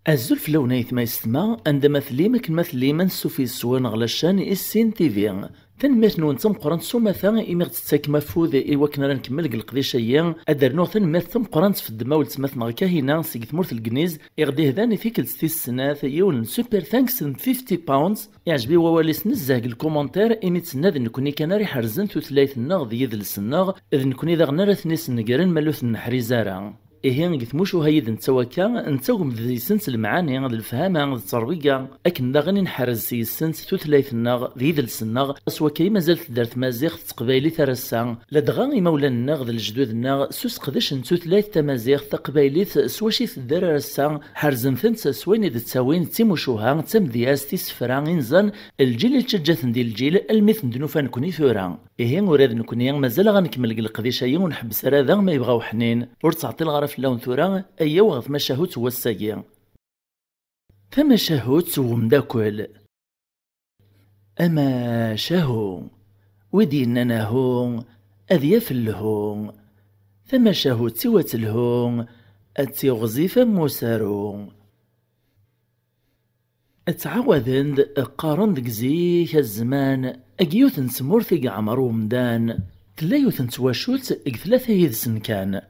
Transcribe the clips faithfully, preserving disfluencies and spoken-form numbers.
Azul fell-awen ayetma yessetma, anda ma tellim, akken ma tellim, ansuf yes-wen ɣer la chaîne Issin T V. Tanemmirt-nwen d tameqqrant s umata imi ɣ-tettakem afud i wakken ara nkemmel deg leqdic-agi. Ad d-rnuɣ tanemmirt tameqqrant f ddemma weltma-tneɣ Kahina seg tmurt n Legniz, i ɣ-d-ihdan i tikkelt tis snat yiwen n super thanks n fifty pounds. Iɛjeb-iyi wawal-is nezzeh deg lkumantir, imi d-tenna d nekkni kan ara iḥerzen tutlayt-nneɣ d yidles-nneɣ, d nekkni daɣen ara ten-isnegren ma ur ten-neḥriz ara. Ihi, deg tmucuha yid-nteɣ akka, nettagem deg-sent lemɛani d lefhama d tterbiya, akken daɣen i nḥerrez yes-sent tutlayt-nneɣ d yidles-nneɣ, s wakka i mazal tedder tmaziɣt d teqbaylit ar ass-a, ladɣa imawlan-nneɣ d lejdud-nneɣ s useqdec n tutlayt tamaziɣt taqbaylit s wacu i tedder ar ass-a, ḥerzen-tent s wayen i d-ttawin d timucuha, d tamedyazt, isefra, inzan, lǧil i ttǧaǧǧaten di lǧil, almi ten-d-nufa nekkni tura. Ihi, ula d nekkni mazal-aɣ ad nkemmel deg leqdic-agi ur nḥebbes ara da, ma yebɣa uḥnin. Ur ttɛeṭṭileɣ ara fell-awen tura, ayyaw ɣer tmacahut n wass-agi. Tamacahut n umeddakel. Amacahu, wi d-yennan ahu, ad yaf lhu. Tamacahut-iw ad telhu, ad tiɣzif am usaru. Ttɛawaden-d, qqaren deg zik a zzman, deg yiwet n tmurt i yeɛmer umdan, tella yiwet n twacult deg tlata yid-sen kan,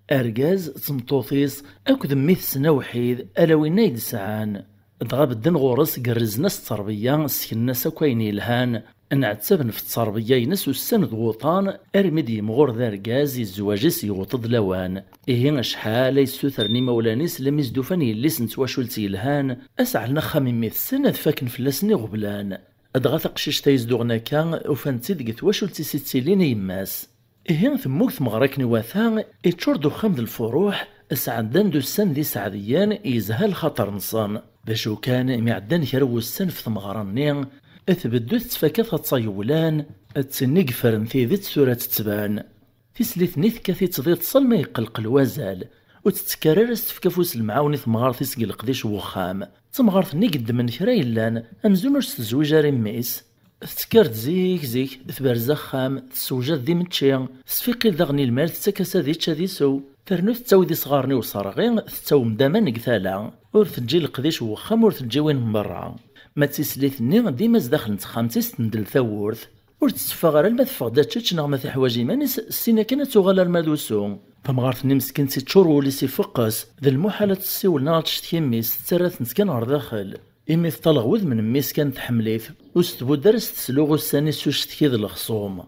argaz d tmeṭṭut-is akked mmi-tsen awḥid, ala winna i d-sɛan. Dɣa bedden ɣur-s, gerrzen-as tterbiya, sseknen-as akk ayen yelhan, nɛettaben f tterbiya-ines ussan d wuṭan, armi d-yimɣur d argaz, i zzwaǧ-is yewweḍ-d lawan. Ihi acḥal ay ssutren imawlan-is, lemmi s-d-ufan yelli-s n twacult yelhan, ad s-ɛlen axxam i mmi-tsen, ad faken fell-asen iɣeblan. Dɣa taqcict ay izedduɣen akka, ufan-tt-id deg twacult-is i ttilin i yemma-s. Ihi temmug tmeɣra akken iwata, iččur-d uxxam d lfuruḥ, sɛeddan-d ussan d iseɛdiyen, yezha lxaṭer-nsen. D acu kan, mi ɛeddan kra n wussan f tmeɣra-nni, tbeddu tettfaka taḍsa yewlan, d tin i yeffren tidet tura tettban. Tislit-nni tekka-t-id di ṭṭsel ma yeqqelqel wazal, ur tettekkar ara s tefka afus lemɛawen i temɣart-is deg leqdic n wexxam. D tamɣart-nni i yeddmen kra yellan, amzun ur s-tezwij ara i mmi-s. Tettekkar-d zik zik, tberrez axxam, tessewjad-d imečči, tesfiqil daɣen i lmal, tettak-as ad yečč ad isew, ternu tettawi-d isɣaren i userɣi, tettawem-d aman deg tala, ur teǧǧi leqdic n wexxam, ur teǧǧi win n berra. Ma d tislit-nni, dima zdaxel n texxamt-is tendel tawwurt. Ur tetteffeɣ ara alma teffeɣ-d ad tečč neɣ ma teḥwaǧ iman-is, ssin akken ad tuɣal arma d usu. Tamɣart-nni meskint iččur wul-is ifeqqes, d lmuḥal ad tessiwel neɣ ad tectki mmi-s, tettarra-tent kan ɣer daxel. Imi teṭṭaleɣ wudem n mmi-s kan tḥemmel-it, ur s-tbudd ara s tesluɣ ussan-is s ucetki d lexṣum.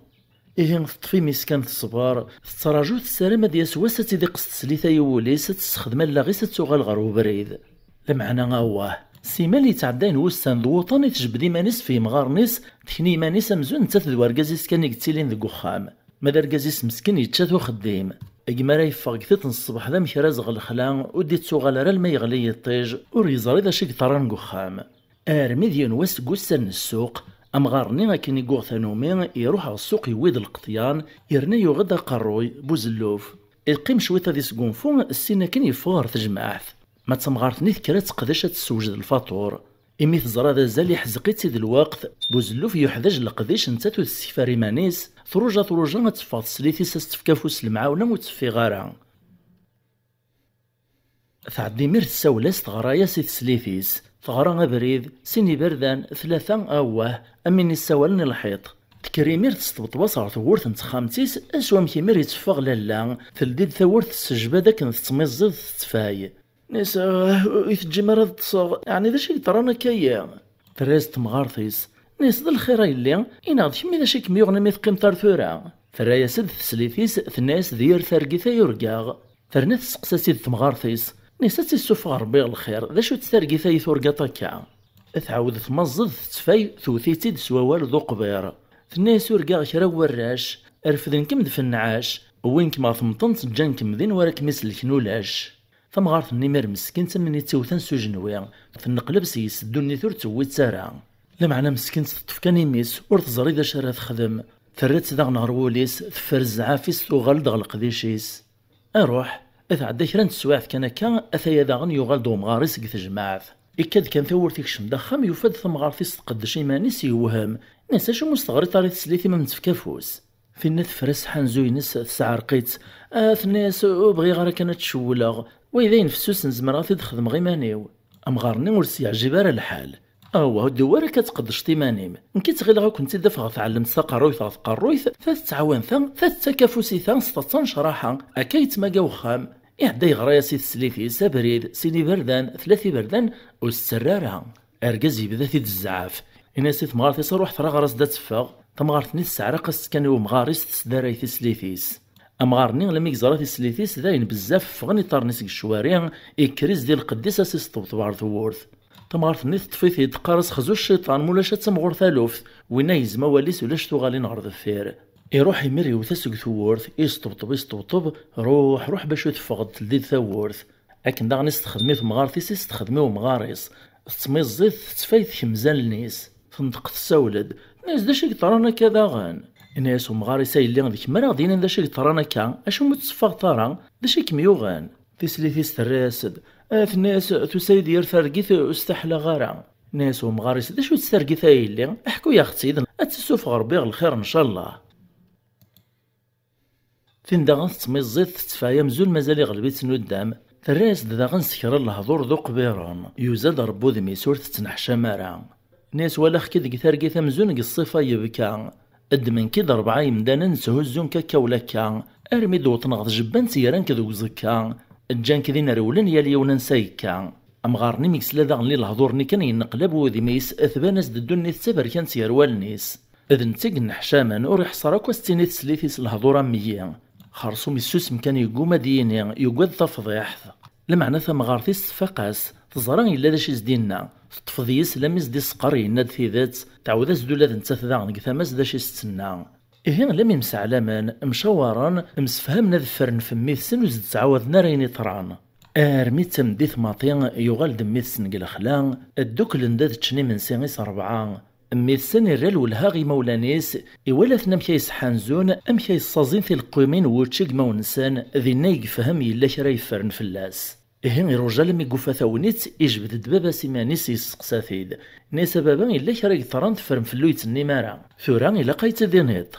Ihi teṭṭef imi-s kan teṣber, tettraǧu tessaram ad d-yas wass ad tt-id-iqqes teslit-a i wul-is, ad tessexdem allaɣ-is ad tuɣal ɣer ubrid. Lameɛna awah, simal yettɛeddayen wussan d wuṭan i tjebbed iman-is f yemɣaren-is, tekna iman-is amzun nettat d urgaz-is kan i yettilin deg uxxam. Ma d argaz-is meskin yečča-t uxeddim. Deg mi ara yeffeɣ deg tiṭ n ṣṣbeḥ d amekraz ɣer lexla, ur d-ittuɣal ara alma yeɣli yiṭij, ur yeẓri d acu i yeḍran deg uxxam. Armi d yiwen wass deg wussan n ssuq, amɣar-nni akken i yuɣ tanumi, iruḥ ɣer ssuq yewwi-d lqeṭyan, yerna yuɣ-d aqerruy, buzelluf. Iqqim cwiṭ ad isgunfu, ssin akken yeffeɣ ɣer tejmaɛt. Ma d tamɣart-nni tekker ad teqdec ad tessewjed lfaṭur. Imi teẓra d azal iḥzeq-itt-id lweqt, buzelluf yuḥdaǧ leqdic nettat ur tessekfar iman-is, truja truja ad teffeɣ teslit-is ad s-tefk afus lemɛawna ur teffiɣ ara. Tɛeddi imir tessawel-as teɣra-yas i teslit-is, teɣra abrid, sin iberdan, tlata, awah, am win issawalen i lḥiṭ. Tekker imir tesṭebṭeb-as ɣer tewwurt n texxamt-is, s wamek imir itteffeɣ lalla, teldi-d tawwurt tessejbad akken tettmiẓẓiḍ tettfay. Nis, ah, ur teǧǧim ara ad ṭṭseɣ, ɛni d acu i yeḍran akka-yi? Terra-yas temɣart-is. Nis, d lxir a yelli, ini-aɣ-d kemm d acu i kem-yuɣen imi teqqimeḍ ar tura? Terra-yas-d teslit-is, tenna-yas d yir targit ay urgaɣ. Terna testeqsa-tt-id temɣart-is. Nis, ad tt-issufeɣ Rebbi ɣer lxir, d acu-tt targit ay turgaḍ akka? Tɛawed tmaẓẓed tettfay, tewwet-itt-id s wawal d uqbir. Tenna-yas urgaɣ kra n warrac, refden-kem-d f nnɛac, wwin-kem ɣer temṭent, ǧǧan-kem din wara kem-iselken ulac. Tamɣart-nni imir meskint am win ittiwten s ujenwi, tenneqleb seg-s ddunit ur tewwitt ara. Lameɛna meskint teṭṭef kan imi-s, ur teẓri d acu ara texdem. Terra-tt daɣen ɣer wul-is, teffer zzɛaf-is, tuɣal-d ɣer leqdic-is. Aruḥ, tɛedda kra n teswiɛt kan akka, ataya daɣen yuɣal-d umɣar-is deg tejmaɛt. Ikka-d kan tawwurt ikcem-d axxam, yufa-d tamɣart-is tqeddec iman-is, yewhem. Nnas acimi ur s-teɣriḍ ara i teslit-im am tefka afus? Tinna tefra aseḥanzu-ines, tesɛerq-itt. Ah, tenna-yas, ur bɣiɣ ara kan ad tt-cewwleɣ. Wa d ayen fessusen, zemreɣ ad t-id-xedmeɣ iman-iw. Amɣar-nni ur s-yeɛjib ara lḥal. Awah, ur d-iwwi ara akka ad tqeddceḍ iman-im. Nekk i ttɣileɣ ad kent-id-afeɣ tɛellemt taqerruyt ɣer tqerruyt, ta tettɛawan ta, ta tettak afus i ta s taḍsa n ccraḥa, akka yettmaga wexxam. Iɛedda yeɣra-yas i teslit-is abrid, sin iberdan, tlata iberdan, ur s-tterra ara. Argaz yebda-t-id zzɛaf. Ini-as i temɣart-is ruḥ ɣer-as-d ad teffeɣ. Tamɣart-nni tesseɛraq-as-tt kan i umɣar-is, tesdaray tislit-is. Amɣar-nni, lammi yeẓra tislit-is, dayen bezzaf ffɣen iṭarren-is deg ccwari, ikker izdi lqedd-is ad s-isṭebṭeb ɣer tewwurt. Tamɣart-nni teṭṭef-it-id, teqqar-as xzu cciṭan, mulac ad tamɣur taluft. Winna yezma wawal-is, ulac tuɣalin ɣer deffir. Iruḥ imir iwet-as deg tewwurt, isṭebṭeb, isṭebṭeb, ruḥ, ruḥ, bac ur teffɣeḍ teldi-d tawwurt. Akken daɣen i s-texdem i temɣart-is, i s-texdem i umɣar-is. Tettmiẓẓit, tettfay tkemza allen-is. Tenṭeq tessawel-d. Tenna-yas d acu i yeḍran akka daɣen? Yenna-yas umɣar-is a yelli d kemm ara ɣ-d-yinin d acu i yeḍran akka, acimi ur tetteffɣeḍ ara? D acu i kem-yuɣen? Tislit-is terra-yas-d. Ah, tenna-yas tusa-yi-d yir targit ur staḥlaɣ ara. Yenna-yas umɣar-is d acu-tt targit a yelli? Ḥku-yaɣ-tt-id, ad tt-issufeɣ Rebbi ɣer lxir ncallah. Tin daɣen tettmiẓẓit tettfay amzun mazal iɣleb-itt nuddam, terra-yas-d daɣen s kra n lehdur d uqbiren, yuza-d Rebbi udem-is ur tettneḥcam ara. Nni-as walaɣ-k-id deg targit amzun deg ṣṣifa yebka. Ddmen-k-id rebɛa yemdanen tthuzzun-k akka ula akka, armi d-wwḍen ɣer tjebbant yeran-k deg uẓekka, ǧǧan-k din rewlen yal yiwen ansa yekka. Amɣar-nni mi yesla daɣen i lehdur-nni kan yenneqlab wudem-is, tban-as-d ddunit d taberkant gar wallen-is. D netta i yenneḥcamen, ur iḥṣer akk ad s-tini teslit-is lehdur am wiyi. Xersum yessusem kan, yegguma ad d-yini, yugad tafḍiḥt. Lameɛna tamɣart-is tfaq-as, teẓra yella d acu i s-d-yenna, teṭṭef deg-s lammi s-d-isqer yenna-d tidet, tɛawed-as-d ula d nettat daɣen deg tama-s d acu i s-d-tenna. Ihi, lammi mseɛlamen, mcawaren, msefhamen ad ffren f mmi-tsen ur s-d-ttɛawaden ara ayen iḍran. Armi d tameddit maḍi, yuɣal-d mmi-tsen deg lexla, dduklen-d ad ččen imensi i s rebɛa. Mmi-tsen irra lwelha i imawlan-is, iwala-ten amek ay sḥanzun, amek ay ssaẓin tileqqimin n wučči deg imawen-nsen, dinna i yefhem yella kra yeffren fell-as. Ihi iruja almi yufa tagnit, ijbed-d baba-s iman-is yesteqsa-t-id. Nni-as a baba, yella kra yeḍran teffrem fell-i ur yi-d-tennim ara. Tura ilaq ad yi-tt-id-tiniḍ.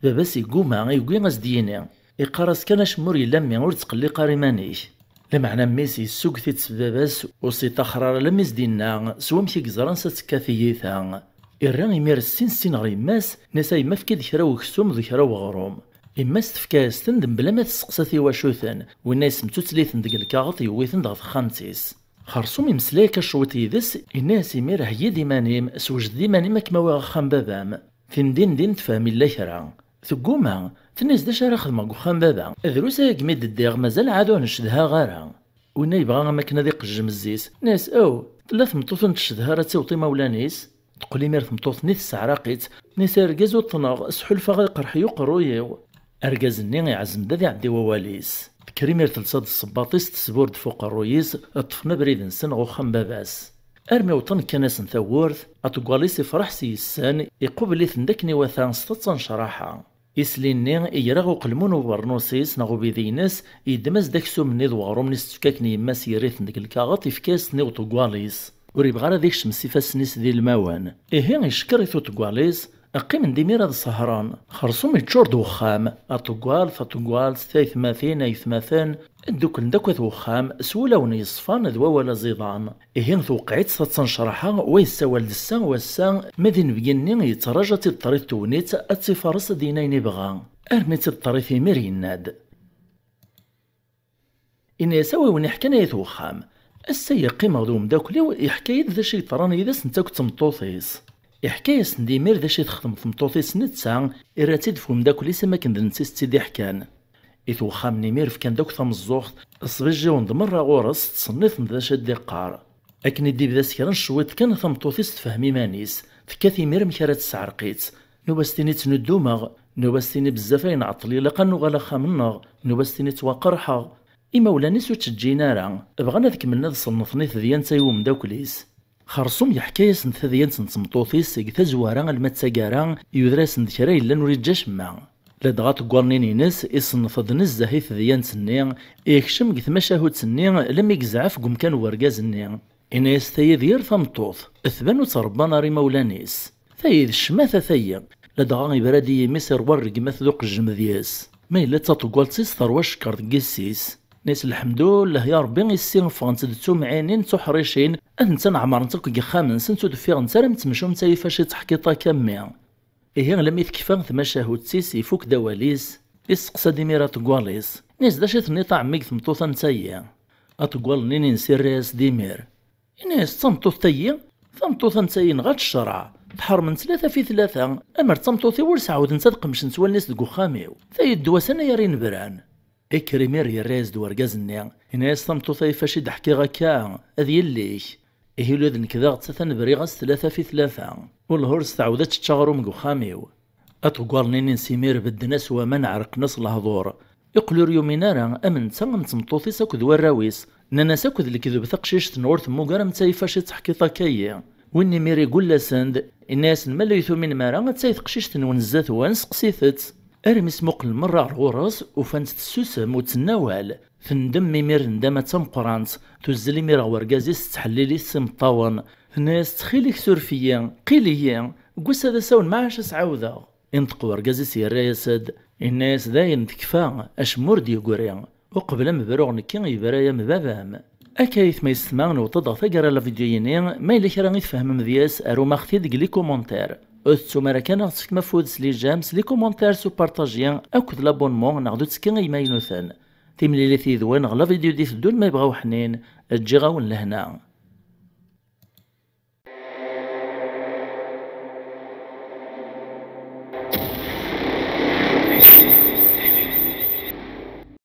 Baba-s yegguma, yewwi ad s-d-yini. Iqqar-as kan acemma ur yelli a mmi, ur ttqelliq ara iman-ik. Lameɛna mmi-s yessugget-itt s baba-s, ur s-iṭaxer ara alammi s-d-yenna s wamek i yeẓra ansa tekka tiyita. Irra imir ssin ssin ɣer yemma-s, nni-as a yemma efk-id kra n uksum d kra n weɣrum. Yemma-s tefka-yas-ten-d mebla ma testeqsa-t i wacu-ten, winna yessemtuttel-iten deg lkaɣeḍ yewwi-ten-d ɣer texxamt-is. Xersum imeslay akka cwiṭ yid-s, yenna-yas imir heyyi-d iman-im, sewjed-d iman-im ad kem-awiɣ axxam baba-m. Tin din din tefhem illa kra. Tegguma, tenna-yas d acu ara xedmeɣ deg uxxam baba? Drus ayagi mi d-ddiɣ, mazal ɛad ur ncedhaɣ ara. Winna yebɣa am akken ad iqejjem zzi-s, nni-as aw, tella tmeṭṭut ur nettcedha ara ad tiweḍ imawlan-is? Teqqel imir tmeṭṭut-nni tesseɛraq-itt, nni-as argaz uṭneɣ, sḥulfaɣ iqerḥ-iyi uqerruy-iw. Argaz-nni iɛzem-d ad iɛeddi wawal-is. Tekker imir telsa-d ṣṣebbaṭ-is tesbur-d f uqerruy-is, ṭṭfen abrid-nsen ɣer uxxam baba-s. Armi wṭen kkan-asen tawwurt, aṭeggal-is ifreḥ s yes-sen, iqubel-iten-d akken iwata s taḍsa n ccraḥa. Isli-nni iger-aɣ uqelmun n ubernus-is neɣ ubidi-ines, yeddem-as-d aksum-nni d weɣrum-nni s-tefka akken yemma-s yerr-iten deg lkaɣeḍ, ifka-yas-ten i uṭeggal-is. Ur yebɣi ara ad ikcem s ifassen-is di lmawen. Ihi icekkeṛ-it uṭeggal-is, qqimen-d imir ad sehṛen. Xersum iččur-d wexxam, aṭeggal, taṭeggalt, taytmatin, aytmaten, dduklen-d akk at wexxam s wulawen yeṣfan d wawal aẓidan. Ihi tewqeɛ-itt taḍsa n ccraḥa, wa yessawal-d ssa, wass-a, ma d inebgi-nni yettraǧa ad tt-id-terr i tegnit, ad tt-ifares ad d-yini ayen ibɣa. Armi tt-id-terr i timir yenna-d. Ini-as a wi wen-iḥkan ay at wexxam. Ass-a qqimeɣ d umeddakel-iw, yeḥka-yi-d d acu yeḍran yid-s netta akked tmeṭṭut-is. Iḥka-yasen-d imir d acu i texdem tmeṭṭut-is netta, irra-tt-id f umeddakel-is am akken d netta i s-tt-id-iḥkan. At wexxam-nni imir fkan-d akk tameẓẓuɣt, sbijjiwen-d merra ɣur-s, ttṣenniten-d d acu i d-iqqar. Akken i d-ibda s kra n cwiṭ kan, tameṭṭut-is tefhem iman-is, tekkat imir amek ara tesseɛreq-itt. Nuba s-tini ttnuddumeɣ, nuba s-tini bezzaf ay nɛeṭṭel, ilaq ad nuɣal axxam-nneɣ, nuba s-tini ttwaqerḥeɣ. Imawlan-is ur tt-ǧǧin ara, bɣan ad kemmlen ad ṣennfen i tedyant ay umeddakel-is. Xersum yeḥka-yasen-d tadyant n tmeṭṭut-is seg tazwara alma d taggara, yuder-asen-d kra yellan ur yeǧǧi acemma. Ladɣa ṭeggal-nni-ines iṣennef-d nezzeh i tedyant-nni, yekcem deg tmacahut-nni lammi yezɛef deg umkan n wergaz-nni. Ini-as tayi d yir tameṭṭut, tban ur tt-rebban ara imawlan-is. Tayi d ccmata tayi. Ladɣa ibra-d i yimi-s irwa rregmat d uqejjem deg-s. Ma yella d taṭeggalt-is terwa ccekker deg yessi-s. Nni-as: "Lḥemdullah ya Ṛebbi, issi ffɣent-d d tumɛinin d tuḥricin, ad ntan ɛemṛent akk deg yexxamen-nsent, ur d-ffiɣent ara am temcumt ay faci teḥkiḍ akka a mmi." Ihi lammi tekfa tmacahut-is, ifuk-d awal-is, isteqsa-d imir aṭeggal-is. Nni-as: "D acu i tenniḍ a ɛemmi deg tmeṭṭut-a n tayi?" Aṭeggal-nni nni-as irra-yas-d imir. Ini-as: "D tameṭṭut tayi, tameṭṭut-a n tayi nɣa-tt ccreɛ, tḥermen tlata fi tlata, amer d tameṭṭut-iw ur sɛawdent ad qemcent wallen-is deg uxxam-iw, tayi ddwa-s anagar inebran." Ikker imir yerra-yas-d urgaz-nni, ini-as: "Tameṭṭut ay faci d-ḥkiɣ akka, ad yellik. Ihi ula d nekk daɣ ttatan briɣ-as tlata fi tlata, wellah ur s-tɛawed ad tečč aɣrum deg uxxam-iw." Aṭeggal-nni nni-as imir bedden-as waman, ɛerqen-as lehdur. Iqqel ur yumin ara, am netta, am tmeṭṭut-is akked warraw-is. Nnan-as akk d lekdeb, taqcict-nneɣ ur temmug ara am tayfac i teḥkiḍ akka-yi. Win imir igull-asen-d, inna-yasen: "Ma la tuminem ara, attay teqcict-nwen zdat-wen, seqsit-tt." Armi smuqlen merra ɣer ɣur-s, ufan-tt tessusem, ur ttenna awal. Tendem imir ndama d tameqqrant, tuzzel imir ɣer urgaz-is, tettḥellil-it s imeṭṭawen. Tenna-yas: "Ttxil-k suref-iyi, qil-iyi, deg wass-a d asawen ma ɛac ad s-ɛawdeɣ." Inṭeq urgaz-is yerra-yas-d, inna-yas: "Dayen tekfa, acemma ur d-yeggri. Uqbel ad m-bruɣ nekki, yebra-yam baba-m." Akka aytma yessetma, newweḍ-d ɣer taggara n la vidéo-yini. Ma yella kra i tfehmem deg-s, arum-aɣ-t-id deg les commentaires. Ur tettum ara kan ad ɣ-tefkem afud s les j'aime, s les commentaires, s upartaji akked l'abonnement, neɣ d uttekki i yimaynuten. Timlilit yid-wen ɣer la vidéo d-iteddun, ma yebɣa uḥnin, ǧǧiɣ-awen lehna.